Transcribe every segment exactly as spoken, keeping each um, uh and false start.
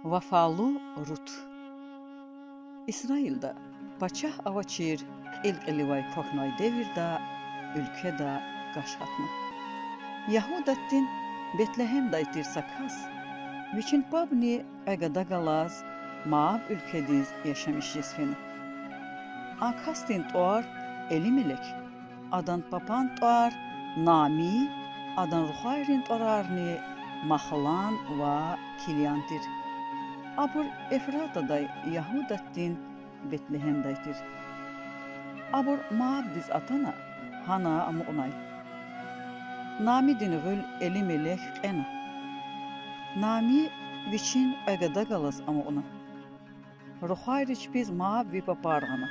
Вафалу Рут. Исраилда пачагь авачир кьил-кьиливай квахьнавай девирда уьлкведа каш гьатна. Ягьудатдин Бетлегьемдай тир са кас вичин пабни кьве гада галаз Мааб уьлкведиз яшамиш жез фена. А касдин тӀвар Элимелек, адан папан тӀвар Нами, адан рухвайрин тӀварарни Махлан ва Килиан тир. Абур Эфратадай Ягьудатдин Бетлегьемдай тир. Абур Маабдиз атана, гьана амукьнай. Намидин гъуьл Элимелек кьена. Нами вичин кьве гада галаз амукьна. Рухвайри чпиз Маабви папар гъана.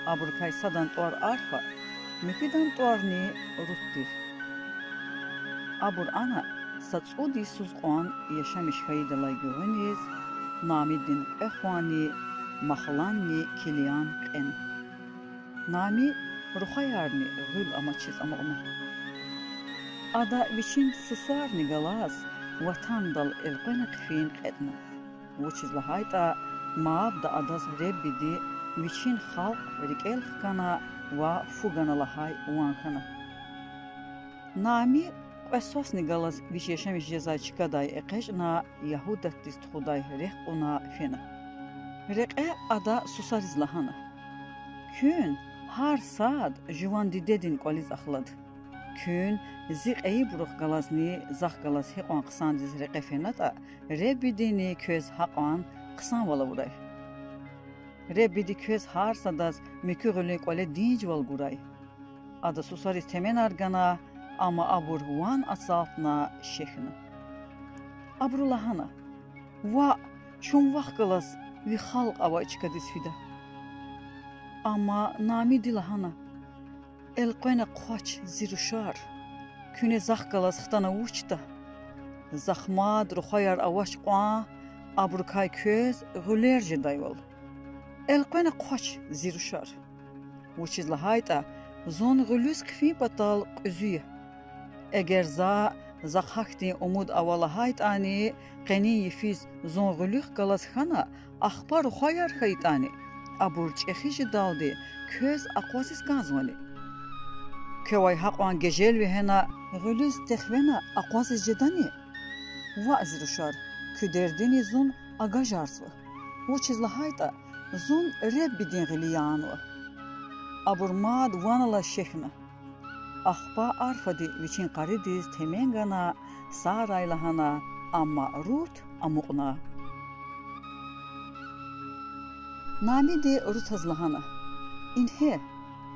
Абурукай садан тӀвар Арфа, муькуьдан тӀварни Рут тир. Абур ана са цӀуд йисуз кьван яшамиш хьайидалай гуьгъуьниз Намидин кьве хвани, Махланни Килиан кьена. Нами рухваярни гъуьл амачиз амукьна. Ада вичин сусарни галаз ватандал элкъвена хъфин кьетӀна, вучиз лагьайтӀа Маабда адаз Реббиди вичин халкь рикӀел хкана ва фу гана лагьай ван хьана. Нами кьве свасни галаз вич яшамиш жезвай чкадай экъечӀна, Ягьудатдиз тухудай рехъ кьуна фена. Рекье ада сусариз лагьана: Куьн гьар сад жуван дидедин кӀвализ ахлад. Куьн зи кьейибурухъ галазни захъ галаз гьикьван хъсандиз рекье фенатӀа, Реббидини квез гьакьван хъсанвал авурай. Реббиди квез гьар садаз муькуь гъуьлуьн кӀвале динжвал гурай. Ада сусариз теменар гана, амма абур ван ацалтна шехьна. Абуру лагьана: Ваъ, чун вахъ галаз ви халкь авай чкадиз фида. Амма Намиди лагьана: Элкъвена хъвач, зи рушар, куьне захъ галаз хтана вучда? Захъ мад рухваяр авач кьван, абурукай квез гъуьлер жедайвал. Элкъвена хъвач, зи рушар, вучиз лагьайтӀа зун гъуьлуьз хъфин патал кьуьзуь я. Эгер за, захъ гьахьтин умуд ава лагьайтӀани, къенин йифиз зун гъуьлуьхъ галаз хьана, ахпа рухваяр хьайитӀани, абур чӀехи жедалди квез акъвазиз кӀанзавани? Квевай гьакьван гежел вегьена гъуьлуьз техвена акъвазиз жедани? Ваъ, зи рушар, куь дердини зун агажарзава, вучиз лагьайтӀа зун Реббидин гъиле янва. Абур мад ван алаз шехьна. Ахпа Арфади вичин къаридиз темен гана, сагърай лагьана, амма Рут амукьна. Намиди Рутаз лагьана: Ингье,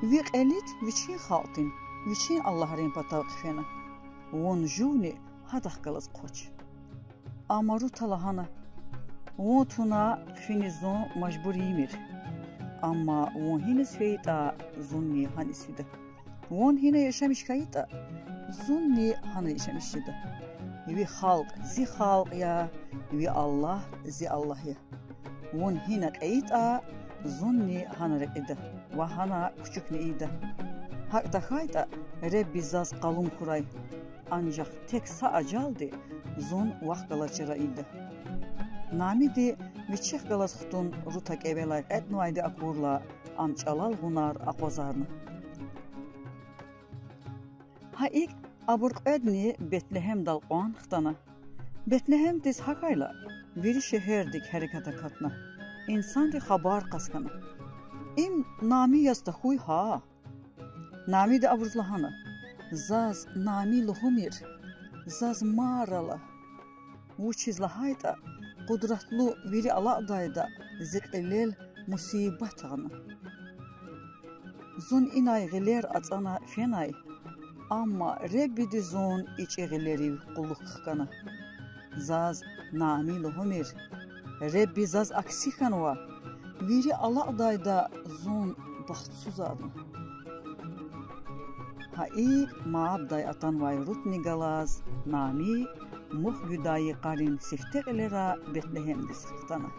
ви кьилив вичин халкьдин, вичин аллагьрин патав хъфена. Вун жувни гьадахъ галаз хъвач. Амма Рута лагьана: Вун туна хъфиниз зун мажбур ийимир. Амма вун гьиниз фейитӀа, зунни гьаниз фида. Вун гьина яшамиш хьайитӀа, зунни гьана яшамиш жеда. Ви халкь зи халкь я, ви Аллагь зи Аллагь я. Вун гьина кьейитӀа, зунни гьана рекьида ва гьана кучукни ийида. ГьакӀ тахьайтӀа, Ребби заз къалун хьурай. Анжах тек са ажалди зун вахъ галаз чара ийида. Намиди вичихъ галаз хтун Рута кӀевелай кьетӀнавайди акурла, ам чӀалал гъунар акъвазарна. Гьа икӀ, абур кьведни Бетлегьемдал кьван хтана. Бетлегьемдиз гьахьайла, вири шегьердик гьерекат акатна. Инсанри хабар кьаз хьана: Им Нами яз тахьуй гьа? Намиди абуруз лагьана: Заз Нами лугьумир, заз Мара лагь, вучиз лагьайтӀа Къудратлу Вири Алакьдайда зи кьилел мусибат гъана. Зун инай гъилер ацӀана фенай, амма Реббиди зун ичӀи гъилерив кьулухъ хкана. Заз Нами лугьумир, Ребби заз акси хьанва, Вири Алакьдайда зун бахтсузарна. Гьа икӀ, Маабдай атанвай Рутни галаз Нами мух гуьдай йикъарин сифте кьилера Бетлегьемдиз хтана.